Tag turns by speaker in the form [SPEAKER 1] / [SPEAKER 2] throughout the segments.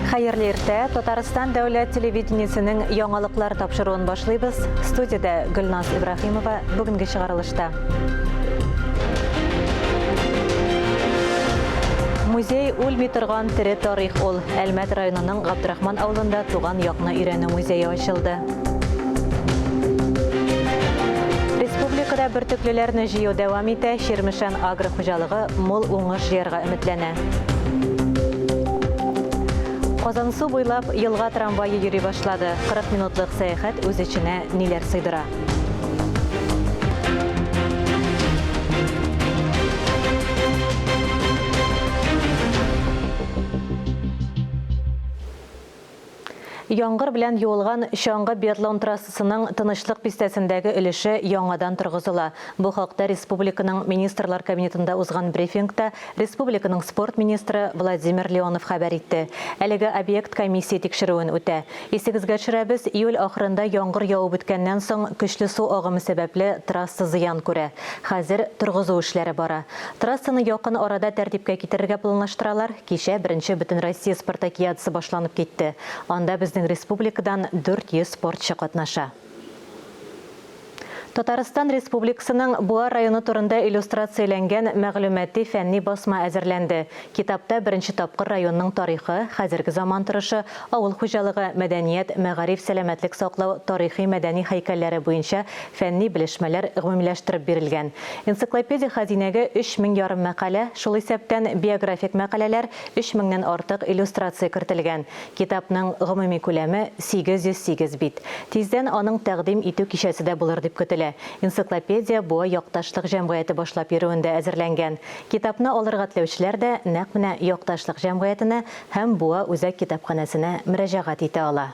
[SPEAKER 1] Хәерле иртә! Татарстан дәүләт телевидениесенең яңалыклар тапшыруын башлыйбыз. Студиядә Гөлназ Ибраһимова бүгенге чыгарылышта. Музей үлми торган тере тарих ул. Әлмәт районының Габдрахман авылында туган якны өйрәнү музее ачылды. Республикада бөртеклеләрне җыю дәвам итә, Чирмешән агро хуҗалыгы мул уңыш җыярга өметләнә. Казансу буйлап елга трамвае йөри башлады. 40 минутлык сәяхәт үз эченә ниләр сыйдыра? Яңгыр белән юылган чаңгы биатлон трассасының Тынычлык бистәсендәге өлеше яңадан торгызыла. Бу хакта республиканың Министрлар Кабинетында узган брифингта республиканың спорт министры Владимир Леонов хәбәр итте. Әлеге объект комиссия тикшерүен үтә. Исегезгә төшерәбез, июль ахырында яңгыр явып үткәннән соң көчле су агымы сәбәпле трасса зыян күрә. Хәзер торгызу эшләре бара. Трассаны якын арада тәртипкә китерергә планлаштыралар. Кичә беренче Бөтенроссия спартакиадасы башланып китте. Анда безнең республикадан 400 спортчы катнаша. Татарстан Республикасының Буа районы турында иллюстрацияләнгән мәгълүмати-фәнни басма әзерләнде. Китапта беренче тапкыр районның тарихы, хәзерге заман торышы, авыл хуҗалыгы, мәдәният, мәгариф, сәламәтлек саклау, тарихи-мәдәни һәйкәлләре буенча фәнни белешмәләр гомумиләштереп бирелгән. Энциклопедия хәзинәгә өч мең ярым мәкалә, шул исәптән биографик мәкаләләр, өч меңнән артык иллюстрация кертелгән. Китапның гомуми күләме, 808 бит. Тиздән аның тәкъдим итү кичәсе дә булыр дип көтелә. Энциклопедия Буа якташлык җәмгыяте башлап йөрүендә әзерләнгән. Китапны алырга теләүчеләр дә нәкъ менә Якташлык җәмгыятенә һәм Буа үзәк китапханәсенә мөрәҗәгать итә ала.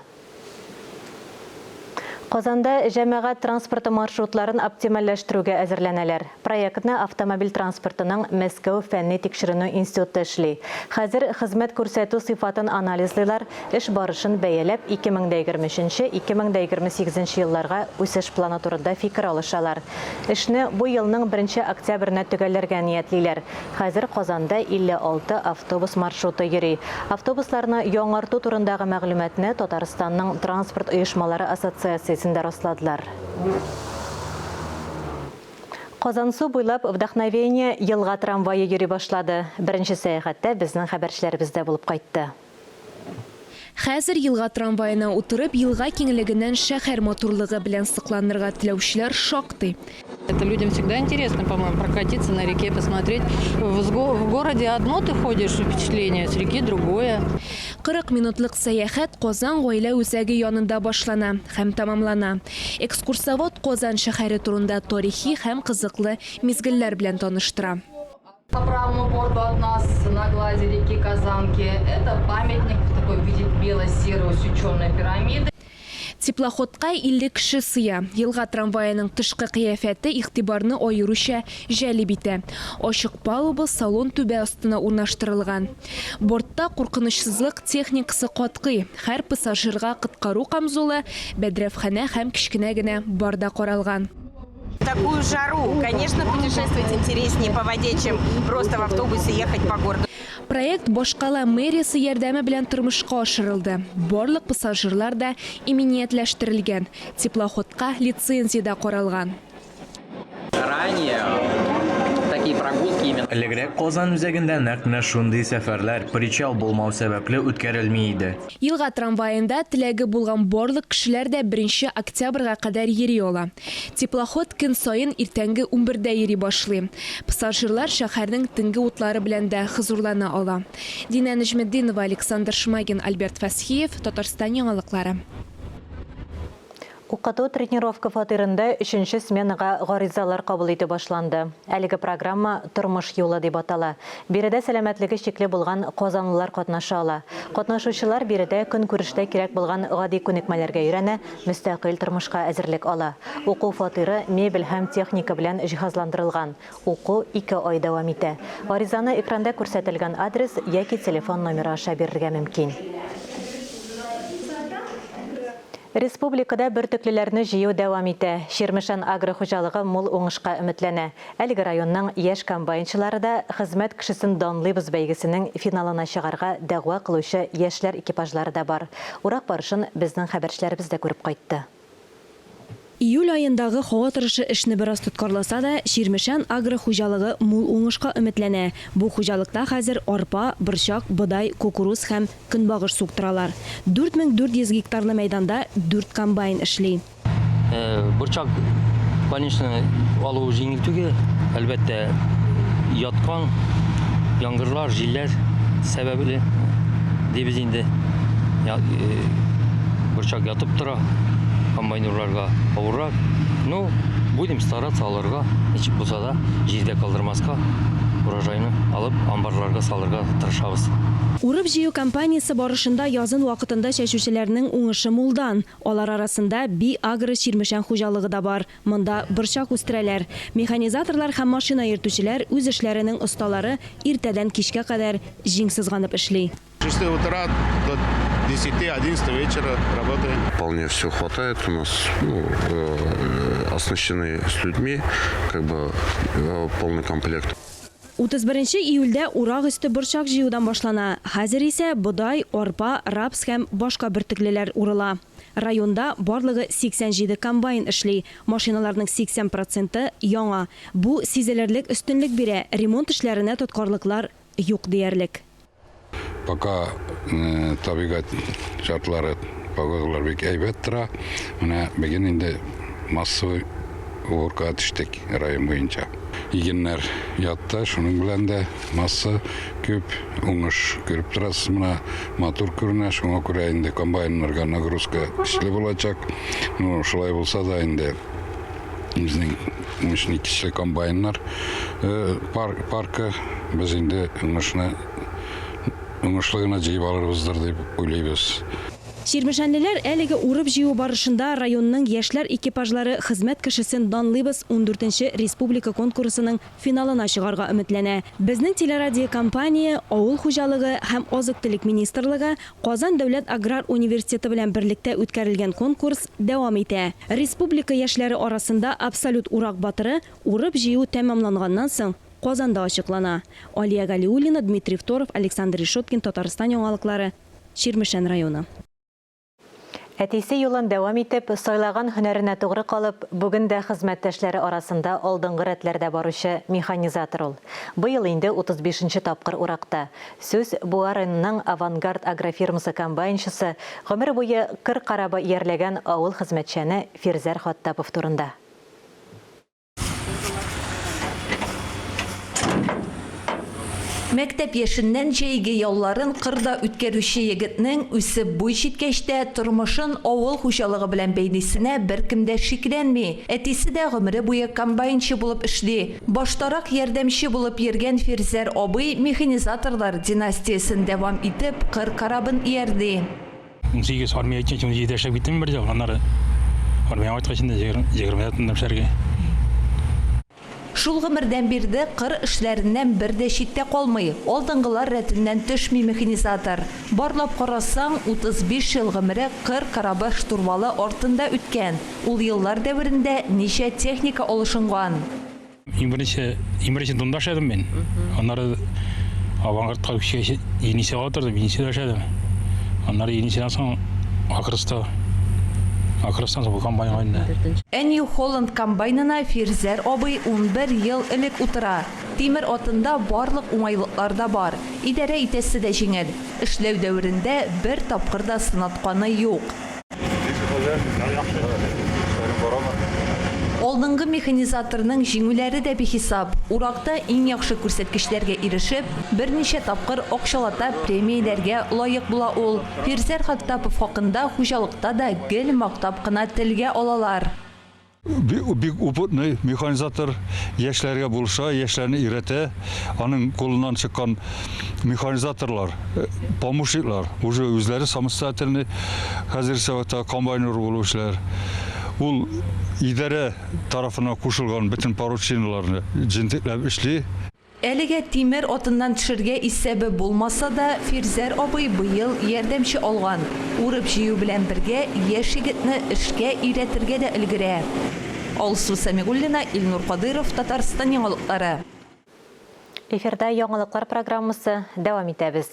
[SPEAKER 1] Казанда җәмәгать транспорты маршрутларын оптимальләштерүгә әзерләнәләр. Проектны автомобиль транспортының Мәскәү фәнни-тикшеренү институты эшли. Хәзер хезмәт күрсәтү сыйфатын анализлыйлар, эш барышын бәяләп, 2023, 2028 елларга үсеш планы турында фикер алышалар. Эшне бу елның беренче октябренә төгәлләргә ниятлиләр. Хәзер Казанда 56 автобус маршруты йөри. Автобусларны яңарту турындагы мәгълүматны Татарстанның транспорт оешмалары ассоциациясендә расладылар. Казансу буйлап Вдохновение елга трамвае йөри башлады. Беренче сәяхәттә безнең хәбәрчеләребез дә булып кайтты.
[SPEAKER 2] Хәзер елга трамваена утырып, елга киңлегеннән шәһәр матурлыгы белән сокланырга теләүчеләр шактый.
[SPEAKER 3] Это людям всегда интересно, по-моему, прокатиться на реке, посмотреть. В городе одно ты ходишь, впечатление, с реки другое.
[SPEAKER 2] 40 минутлык сәяхәт Казан гаилә үзәге янында башлана һәм тәмамлана. Экскурсовод Казан шәһәре турында тарихи һәм кызыклы мизгелләр белән таныштыра.
[SPEAKER 4] По правому борту от нас на глади реки Казанки это памятник в такой в виде бело-серой усеченной пирамиды.
[SPEAKER 2] Теплоходка 50 кеше сыя. Елга трамваеның тышкы кыяфәте игътибарны аеруча җәлеп итә. Ачык палуба салон түбә астына урнаштырылган. Бортта куркынычсызлык техникасы катгый, һәр пассажирга коткару камзулы, бәдрәфханә һәм кечкенә генә бар да каралган.
[SPEAKER 5] В такую жару, конечно, путешествовать интереснее по воде, чем просто в автобусе ехать по городу.
[SPEAKER 2] Проект башкала мэриясе ярдәме белән тормышка ашырылды. Барлык пассажирлар да иминиятләштерелгән, теплоходка лицензия дә каралган.
[SPEAKER 6] Ранее такие прогулки именно.
[SPEAKER 7] Элегрәк Казан үзәгендә нәкъ менә шундый сәфәрләр, причал булмау сәбәпле, үткәрелми иде.
[SPEAKER 2] Елга трамваенда теләге булган барлык кешеләр дә беренче октябрьгә кадәр йөри ала. Теплоход көн саен иртәнге унбердә йөри башлый. Пассажирлар шәһәрнең төнге утлары белән дә хозурлана ала. Динә Нәҗметдинова, Александр Шмагин, Альберт Фәсхиев, Татарстан яңалыклары.
[SPEAKER 1] Укыту-тренировка фатирында өченче сменага гаризалар кабул итү башланды. Әлеге программа Тормыш юлы дип атала. Биредә сәламәтлеге чикле булган казанлылар катнаша ала. Катнашучылар биредә көнкүрештә кирәк булган гади күнекмәләргә өйрәнә, мөстәкыйль тормышка әзерлек ала. Уку фатиры мебель һәм техника белән җиһазландырылган. Уку ике ай дәвам итә. Гаризаны экранда күрсәтелгән адрес яки телефон номеры аша бирергә мөмкин. Республикада бөртеклеләрне җыю дәвам итә. Чирмешән агро хуҗалыгы мул уңышка өметләнә. Әлеге районның яшь комбайнчылары да Хезмәт кешесен данлыйбыз бәйгесенең финалына чыгарга дәгъва кылучы яшьләр экипажлары да бар. Урак барышын безнең хәбәрчеләребез дә күреп кайтты.
[SPEAKER 8] Июль аендагы һава торышы эшне бераз тоткарласа да, Чирмешән агро хуҗалыгы мул уңышка өметләнә. Бу хуҗалыкта хәзер арпа, борчак, бодай, кукуруз һәм көнбагыш суктыралар. 4400 гектарлы мәйданда дүрт комбайн эшли.
[SPEAKER 9] Борчак, конечно, алуы җиңел түгел. Әлбәттә, яткан яңгырлар, җилләр сәбәпле дибез инде. Борчак ятып тора, комбайнерларга авыррак. Ну, будем стараться алырга, ничек булса да, җирдә калдырмаска, урожайны алып, амбарларга салырга тырышабыз.
[SPEAKER 8] Урып-җыю кампаниясе барышында язын вакытында чәчүчеләрнең уңышы мулдан. Алар арасында Би-Агро Чирмешән хуҗалыгы да бар. Монда борчак үстерәләр. Механизаторлар һәм машина йөртүчеләр, үз эшләренең осталары иртәдән кичкә кадәр җиң сызганып эшли.
[SPEAKER 10] С шести утра до десяти, одиннадцати вечера работаем.
[SPEAKER 11] Вполне все хватает у нас, ну, оснащены с людьми, как бы полный комплект.
[SPEAKER 8] 31 июльдә урак өсте борчак җыюдан башлана. Хәзер исә бодай, арпа, рапс һәм башка бөртеклеләр урыла. Районда барлыгы 87 комбайн эшли. Машиналарның 80 проценты яңа. Бу сизелерлек өстенлек бирә, ремонт эшләренә тоткарлыклар юк диярлек.
[SPEAKER 12] Пока табигать шартлары, погодалар бик әйбәт тора. Менә бүген инде массовый уборкага төштек район буенча. Игеннәр ятты, шуның белән дә масса күп, уңыш күреп торасыз, менә матур күренә, шуңа күрә инде комбайннарга нагрузка көчле булачак. Ну, шулай булса да инде безнең мощный көчле комбайннар паркы, без инде уңышны уңышлы гына җыеп алырбыздыр дип уйлыйбыз.
[SPEAKER 8] Чирмешәнлеләр әлеге урып-җыю барышында районның яшьләр экипажлары Хезмәт кешесен данлыйбыз ундүртенче республика конкурсының финалына чыгарга өметләнә. Безнең телерадиокомпания, Авыл хуҗалыгы һәм азык-төлек министрлыгы, Казан дәүләт аграр университеты белән берлектә үткәрелгән конкурс дәвам итә. Республика яшьләре арасында абсолют урак батыры урып-җыю тәмамланганнан соң Казанда ачыклана. Алия Галиуллина, Дмитрий Второв, Александр Решеткин, Татарстан яңалыклары, Чирмешән районы.
[SPEAKER 1] Әтисе юлын дәвам итеп, сайлаган һөнәренә тугры калып, бүген дә хезмәттәшләре арасында алдынгы рәтләрдә баручы механизатор ул. Быел инде 35 нче тапкыр уракта. Сүз Буа районының Авангард агрофирмасы комбайнчысы, гомер буе кыр карабы иярләгән авыл хезмәтчәне Фирзәр Хаттапов турында.
[SPEAKER 13] Мәктәп яшеннән җәйге ялларын кырда үткәрүче егетнең үсеп буй җиткәч тә тормышын авыл хуҗалыгы белән бәйлисенә беркем дә шикләнми. Әтисе дә гомере буе комбайнчы булып эшли. Баштарак ярдәмче булып йөргән Фирзәр абый механизаторлар династиясен дәвам итеп, кыр корабын иярли.
[SPEAKER 14] 18 армия әйткәнче 17 эшләп киттем бер ел, аннары армиягә кайткач инде 20 тотындым эшләргә.
[SPEAKER 13] Шул гомердән бирле кыр эшләреннән бер дә читтә калмый, алдынгылар рәтеннән төшми механизатор. Барлап карасаң, 35 ел гомере кыр корабы штурвалы артында үткән. Ул еллар дәверендә ничә техника алышынган.
[SPEAKER 14] Иң беренче, иң беренче Донда эшләдем мин. Аннары Авангардка күчкәч Енисейга утырдым, Енисейда эшләдем. Аннары Енисейдан соң Акрыста. Акрыстан соң бу комбайнга инде.
[SPEAKER 13] Ә Нью Холланд комбайнына Фирзәр абый 11 ел элек утыра. Тимер атында барлык уңайлыклар да бар. Идарә итәсе дә җиңел. Эшләү дәверендә бер тапкыр да сынатканы юк. Алдынгы механизаторның җиңүләре дә бихисап. Уракта иң яхшы күрсәткечләргә ирешеп, берничә тапкыр акчалата премияләргә лаек була ул. Фирзәр Хаттапов хакында хуҗалыкта да гел мактап кына телгә алалар.
[SPEAKER 15] Бик опытный механизатор, яшьләргә булыша, яшьләрне өйрәтә. Аның кулыннан чыккан механизаторлар, э, помощниклар уже үзләре самостоятельный хәзерге сәгатьтә комбайнер булып эшләр. Ул идарә тарафына кушылган бөтен поручениеләрне җентекләп эшли.
[SPEAKER 13] Әлегә тимер атыннан төшергә исәбе булмаса да, Фирзәр абый быел ярдәмче алган. Урып-җыю белән бергә яшь егетне эшкә өйрәтергә дә өлгерә. Алсу Сәмигуллина, Илнур Кадыйров, Татарстан яңалыклары.
[SPEAKER 1] Эфирда яңалыклар программасы, дәвам итәбез.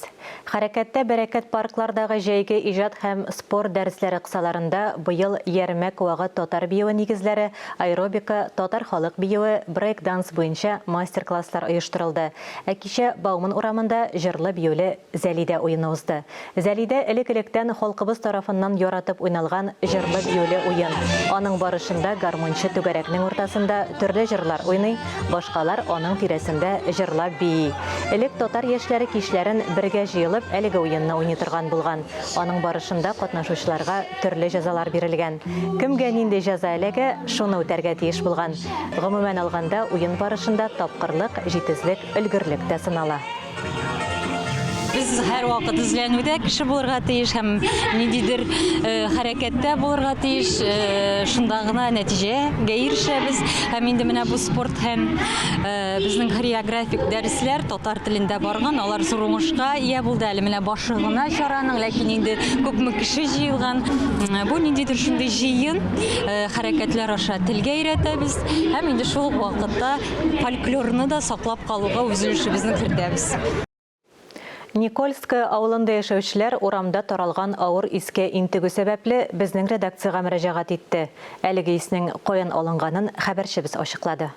[SPEAKER 1] Хәрәкәттә бәрәкәт парклардагы җәйге иҗат һәм спорт дәресләре кысаларында быел Ярмәк вагы татар биюе нигезләре, аэробика, татар халык биюе, брейк-данс буенча мастер-класслар оештырылды. Ә кичә Бауман урамында җырлы-биюле Зәлидә уены узды. Зәлидә элек-электән халкыбыз тарафыннан яратып уйналган җырлы-биюле уен. Аның барышында гармунчы түгәрәкнең уртасында төрле җырлар уйный, башкалар аның тирәсендә җырлап бии. Элек татар яшьләре кичләрен бергә җыелып әлеге уенны уйный торган булган. Аның барышында катнашучыларга төрле җәзалар бирелгән. Кемгә нинди җәза эләгә, шуны үтәргә тиеш булган. Гомумән алганда, уен барышында тапкырлык, җитезлек, өлгерлек тә сынала.
[SPEAKER 16] Без һәрвакыт эзләнүдә кеше булырга тиеш һәм ниндидер э, хәрәкәттә булырга тиеш. Э, шунда гына нәтиҗәгә ирешәбез. Һәм инде менә бу спорт һәм э, безнең хореографик дәресләр татар телендә барган, алар зур уңышка ия булды. Әле менә башы гына чараның, ләкин инде күпме кеше җыелган. Бу ниндидер шундый җыен, хәрәкәтләр аша телгә өйрәтәбез һәм инде шул ук вакытта Фольклорны да саклап калуга үз өлешебезне кертәбез.
[SPEAKER 1] Никольское авылында яшәүчеләр урамда таралган авыр искә интегү сәбәпле безнең редакциягә мөрәҗәгать итте. Әлеге иснең каян алынганын хәбәрчебез ачыклады.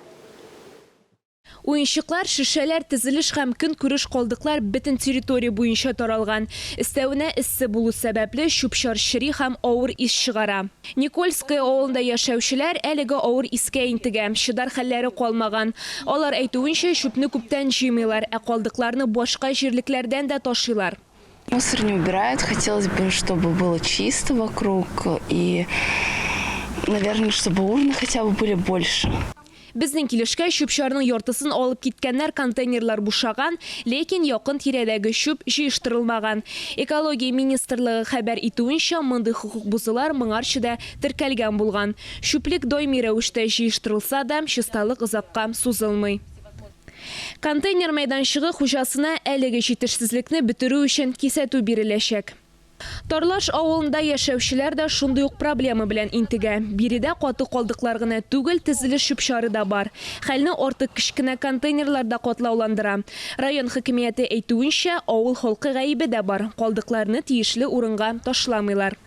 [SPEAKER 2] Уенчыклар, шешәләр, тезелеш һәм көнкүреш калдыклар бөтен территория буенча таралган. Өстәвенә, эссе булу сәбәпле, чүп-чар чери һәм авыр ис чыгара. Никольское авылында яшәүчеләр әлеге авыр искә интегә, чыдар хәлләре калмаган. Алар әйтүенчә, чүпне күптән җыймыйлар, ә калдыкларны башка җирлекләрдән дә ташыйлар.
[SPEAKER 17] Мусор не убирают, хотелось бы, чтобы было чисто вокруг и, наверное, чтобы урны хотя бы были больше.
[SPEAKER 2] Безнең килешкә чүп-чарның яртысын алып киткәннәр, контейнерлар бушаган, ләкин якын тирәдәге чүп җыештырылмаган. Экология министрлыгы хәбәр итүенчә, мондый хокук бозулар моңарчы да теркәлгән булган. Чүплек даими рәвештә җыештырылса да, чисталык озакка сузылмый. Контейнер мәйданчыгы хуҗасына әлеге җитешсезлекне бетерү өчен кисәтү биреләчәк. Тарлаш авылында яшәүчеләр дә шундый ук проблема белән интегә. Биредә каты калдыклар гына түгел, тезелеш чүп-чары да бар. Хәлне артык кечкенә контейнерлар да катлауландыра. Район хакимияте әйтүенчә, авыл халкы гаебе дә бар, калдыкларны тиешле урынга ташламыйлар.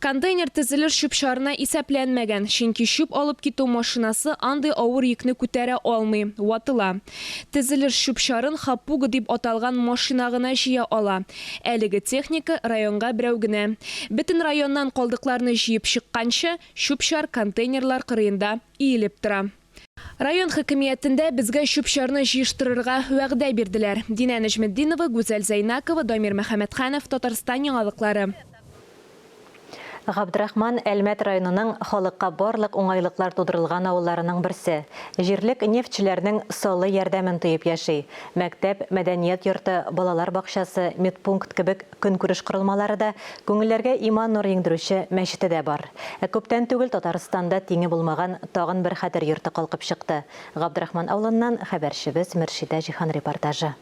[SPEAKER 2] Контейнер тезелеш чүп-чарына исәпләнмәгән, чөнки чүп алып китү машинасы андый авыр йөкне күтәрә алмый, ватыла. Тезелеш чүп-чарын Хапуга дип аталган машина гына җыя ала. Әлеге техника районга берәү генә. Бөтен районнан калдыкларны җыеп чыкканчы, чүп-чар контейнерлар кырыенда иелеп тора. Район хакимиятендә безгә чүп-чарны җыештырырга вәгъдә бирделәр. Динә Нәҗметдинова, Гүзәл Зәйнакова, Дамир Мөхәммәтханов, Татарстан яңалыклары.
[SPEAKER 1] Габдрахман Әлмәт районының халыкка барлык уңайлыклар тудырылган авылларының берсе. Җирлек нефтьчеләрнең саллы ярдәмен тоеп яши. Мәктәп, мәдәният йорты, балалар бакчасы, медпункт кебек көнкүреш корылмалары да, күңелләргә иман нуры иңдерүче мәчете дә бар. Ә күптән түгел Татарстанда тиңе булмаган тагын бер хәтер йорты калкып чыкты. Габдрахман авылыннан хәбәрчебез Мөршидә Җиһан репортажы.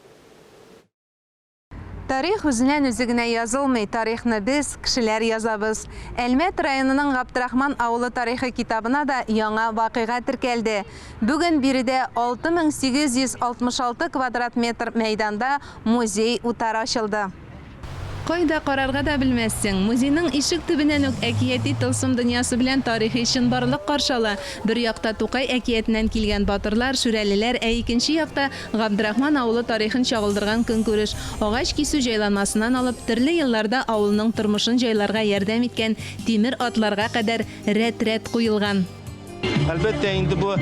[SPEAKER 18] Тарих үзеннән-үзе генә язылмый, тарихны без, кешеләр язабыз. Әлмәт районының Габдрахман авылы тарихы китабына да яңа вакыйга теркәлде. Бүген биредә 6866 квадрат метр мәйданда музей-утар ачылды. Кайда карарга да белмәссең. Музейның ишек төбеннән үк әкияти тылсым дөньясы белән тарихи чынбарлык каршы ала. Бер якта Тукай әкиятеннән килгән батырлар, шүрәлеләр, ә икенче якта Габдрахман авылы тарихын чагылдырган көнкүреш, агач кисү җайланмасыннан алып, төрле елларда авылның тормышын җайларга ярдәм иткән тимер атларга кадәр рәт-рәт куелган.
[SPEAKER 10] Әлбәттә, инде бу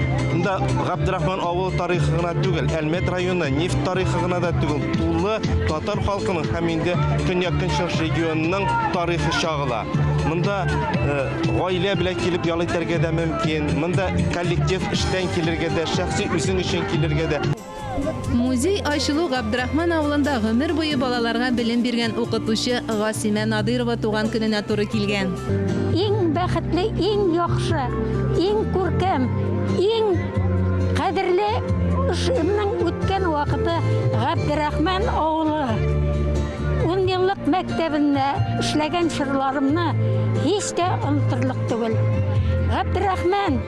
[SPEAKER 10] монда Габдрахман авылы тарихы гына түгел, Әлмәт районы, нефть тарихы гына да түгел, тулы татар халкының һәм инде көньяк-көнчыгыш регионының тарихы чагыла. Монда э, гаилә белән килеп ял итәргә дә мөмкин, монда коллектив эштән килергә дә, шәхси үзең өчен килергә дә.
[SPEAKER 18] Музей ачылу Габдрахман авылында гомер буе балаларга белем биргән укытучы Гасимә Надыйрова туган көненә туры килгән.
[SPEAKER 19] Иң бәхетле, иң яхшы, иң күркәм, иң кадерле Тормышымның үткән вакыты Габдерахман авылы унъеллык мәктәбендә эшләгән чорларымны һич тә онытырлык түгел. Габдерахман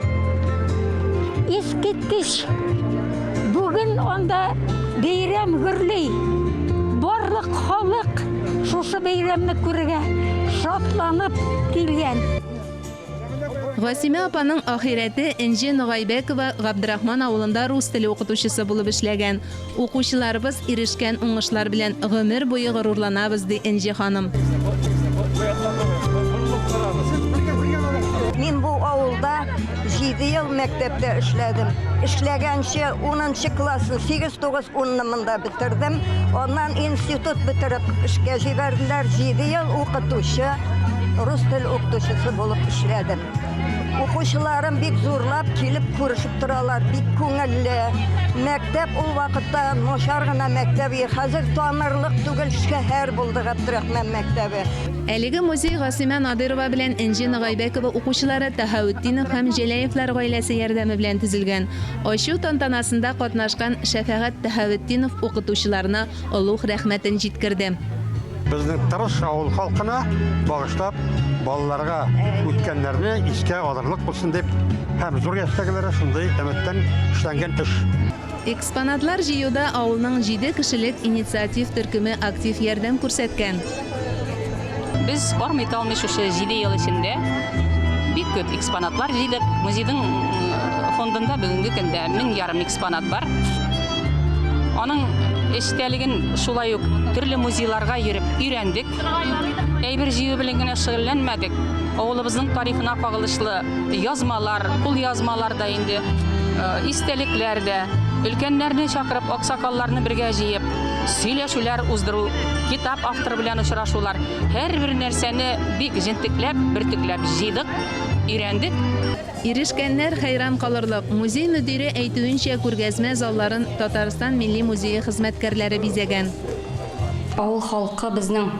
[SPEAKER 19] искиткеч. Бүген анда бәйрәм гөрли. Барлык халык шушы бәйрәмне күрергә шатланып килгән.
[SPEAKER 18] Гасимә апаның ахирәте Энҗе Ногайбәкова Габдрахман авылында рус теле укытучысы булып эшләгән. Укучыларыбыз ирешкән уңышлар белән гомер буе горурланабыз, ди Энҗе ханым.
[SPEAKER 20] Мин бу авылда җиде ел мәктәптә эшләдем. Эшләгәнче унынчы классны, сигез, тугыз, унны монда бетердем. Аннан институт бетереп эшкә җибәрделәр. Җиде ел укытучы, рус тел укытучысы булып эшләдем. Укучыларым бик зурлап килеп күрешеп торалар, бик күңелле. Мәктәп ул вакытта начар гына мәктәп иде. Хәзер танырлык түгел шәһәр булды Габдрахман мәктәбе.
[SPEAKER 18] Әлеге музей Гасыймә Надыйрова белән Энҗе Ногайбәкова укучылары Тәһаветдинов һәм Җәләевләр гаиләсе ярдәме белән төзелгән. Ачу тантанасында катнашкан Шәфәгать Тәһаветдинов укытучыларына олуг рәхмәтен җиткерде.
[SPEAKER 21] Безнең тырыш авыл халкына багышлап, балаларга үткәннәрне искә алырлык булсын дип һәм зур яшьтәгеләре шундый өметтән эшләнгән эш.
[SPEAKER 18] Экспонатлар җыюда авылның җиде кешелек инициатив төркеме актив ярдәм күрсәткән.
[SPEAKER 22] Без армый-талмый шушы җиде ел эчендә бик күп экспонатлар җыйдык. Музейның фондында бүгенге көндә 1500 экспонат бар. Аның эчтәлеген шулай ук төрле музейларга йөреп өйрәндек. Әйбер җыю белән генә шөгыльләнмәдек. Авылыбызның тарихына кагылышлы язмалар, кулъязмалар да инде, истәлекләр дә, өлкәннәрне чакырып, аксакалларны бергә җыеп, сөйләшүләр уздыру, китап авторы белән очрашулар, һәрбер нәрсәне бик җентекләп, бөртекләп җыйдык, өйрәндек.
[SPEAKER 18] Ирешкәннәр хәйран калырлык. Музей мөдире әйтүенчә, күргәзмә залларын Татарстан Милли музее хезмәткәрләре бизәгән.
[SPEAKER 23] Авыл халкы безнең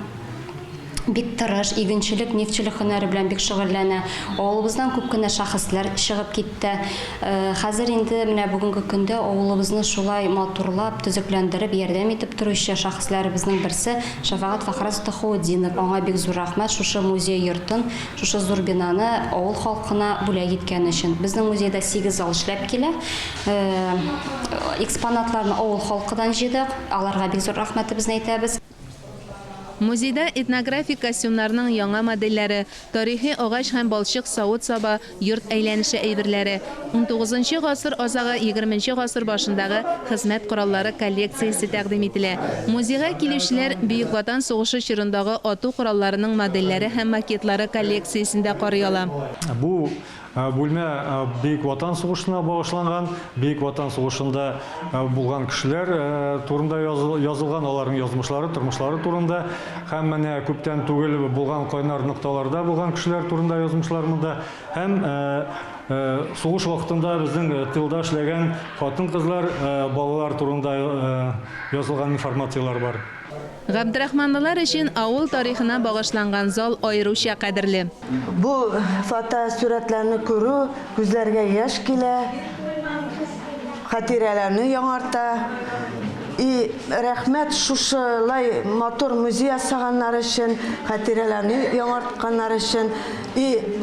[SPEAKER 23] бик тырыш, игенчелек, нефтьчелек һөнәре белән бик шөгыльләнә. Авылыбыздан күп кенә шәхесләр чыгып китте. Хәзер инде менә бүгенге көндә авылыбызны шулай матурлап, төзекләндереп, ярдәм итеп торучы шәхесләребезнең берсе Шәфәгать Фәхрәз Төхветдинов. Аңа бик зур рәхмәт шушы музей йортын, шушы зур бинаны авыл халкына бүләк иткән өчен. Безнең музейда сигез зал эшләп килә. Экспонатларны авыл халкыдан җыйдык. Аларга бик зур рәхмәтебезне әйтәбез.
[SPEAKER 18] Музейда этнографик костюмнарның яңа модельләре, тарихи агач һәм балчык савыт-саба, йорт әйләнеше әйберләре, унтугызынчы гасыр азагы, егерменче гасыр башындагы хезмәт кораллары коллекциясе тәкъдим ителә. Музейга килүчеләр Бөек Ватан сугышы чорындагы ату коралларының модельләре һәм макетлары коллекциясен дә карый ала.
[SPEAKER 15] Бу Бүлмә Бөек Ватан сугышына багышланган. Бөек Ватан сугышында булган кешеләр турында язылган, аларның язмышлары, тормышлары турында. Һәм менә күптән түгел булган кайнар нокталарда булган кешеләр турында язмышлар монда. Һәм сугыш вакытында безнең тылда эшләгән хатын-кызлар, балалар турында язылган информацияләр бар.
[SPEAKER 18] Габдрахманлылар өчен авыл тарихына багышланган зал аеруча кадерле.
[SPEAKER 24] Бу фотосурәтләрне күрү күзләргә яшь килә, хатирәләрне яңарта. И рәхмәт шушылай матур музей ясаганнар өчен, хатирәләрне яңартканнар өчен. И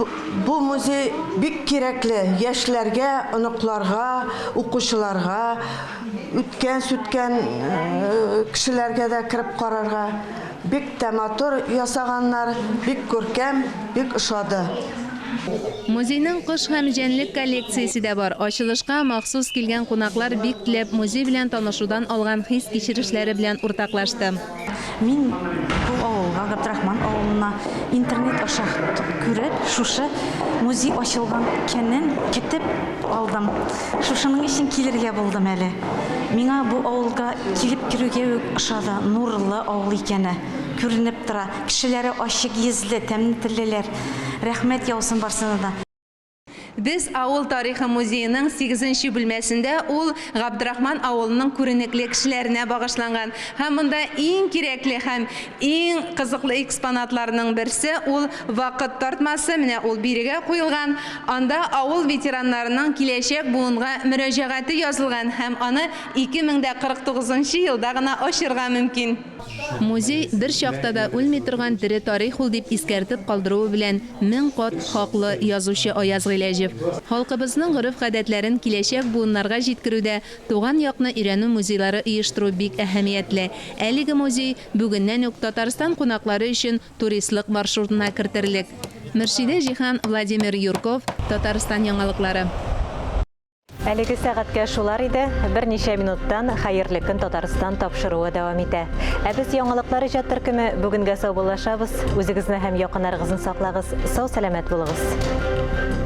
[SPEAKER 24] бу музей бик кирәкле яшьләргә, оныкларга, укучыларга. Үткән-сүткән кешеләргә дә кереп карарга. Бик тә матур ясаганнар, бик күркәм, бик ошады.
[SPEAKER 18] Музейның кош һәм җәнлек коллекциясе дә бар. Ачылышка махсус килгән кунаклар бик теләп музей белән танышудан алган хис-кичерешләре белән уртаклашты.
[SPEAKER 25] Мин бу авылга, Габдрахман авылына интернет аша күреп, шушы музей ачылган көнен көтеп алдым. Шушының өчен килергә булдым әле. Миңа бу авылга килеп керүгә үк ошады, нурлы авыл икәне күренеп тора. Кешеләре ачык йөзле, тәмле теллеләр. Рәхмәт яусын барсына да.
[SPEAKER 18] Без авыл тарихы музееның сигезенче бүлмәсендә, ул Габдрахман авылының күренекле кешеләренә багышланган. Һәм монда иң кирәкле һәм иң кызыклы экспонатларның берсе, ул вакыт тартмасы, менә ул бирегә куелган. Анда авыл ветераннарының киләчәк буынга мөрәҗәгате язылган һәм аны 2049 нчы елда гына ачырга мөмкин. Музей бер чакта да үлми торган тере тарих ул, дип искәртеп калдыруы белән 1000 кат хаклы язучы Аяз Гыйләҗев. Халкыбызның гореф-гадәтләрен киләчәк буыннарга җиткерүдә туган якны өйрәнү музейлары оештыру бик әһәмиятле. Әлеге музей бүгеннән үк Татарстан кунаклары өчен туристлык маршрутына кертерлек. Мөршидә Җиһан, Владимир Юрков, Татарстан яңалыклары.
[SPEAKER 1] Әлеге сәгатькә шулар иде. Берничә минуттан Хәерле көн Татарстан тапшыруы дәвам итә. Ә без яңалыклар иҗат төркеме бүгенгә саубуллашабыз. Үзегезне һәм якыннарыгызны саклагыз. Сау-сәламәт булыгыз.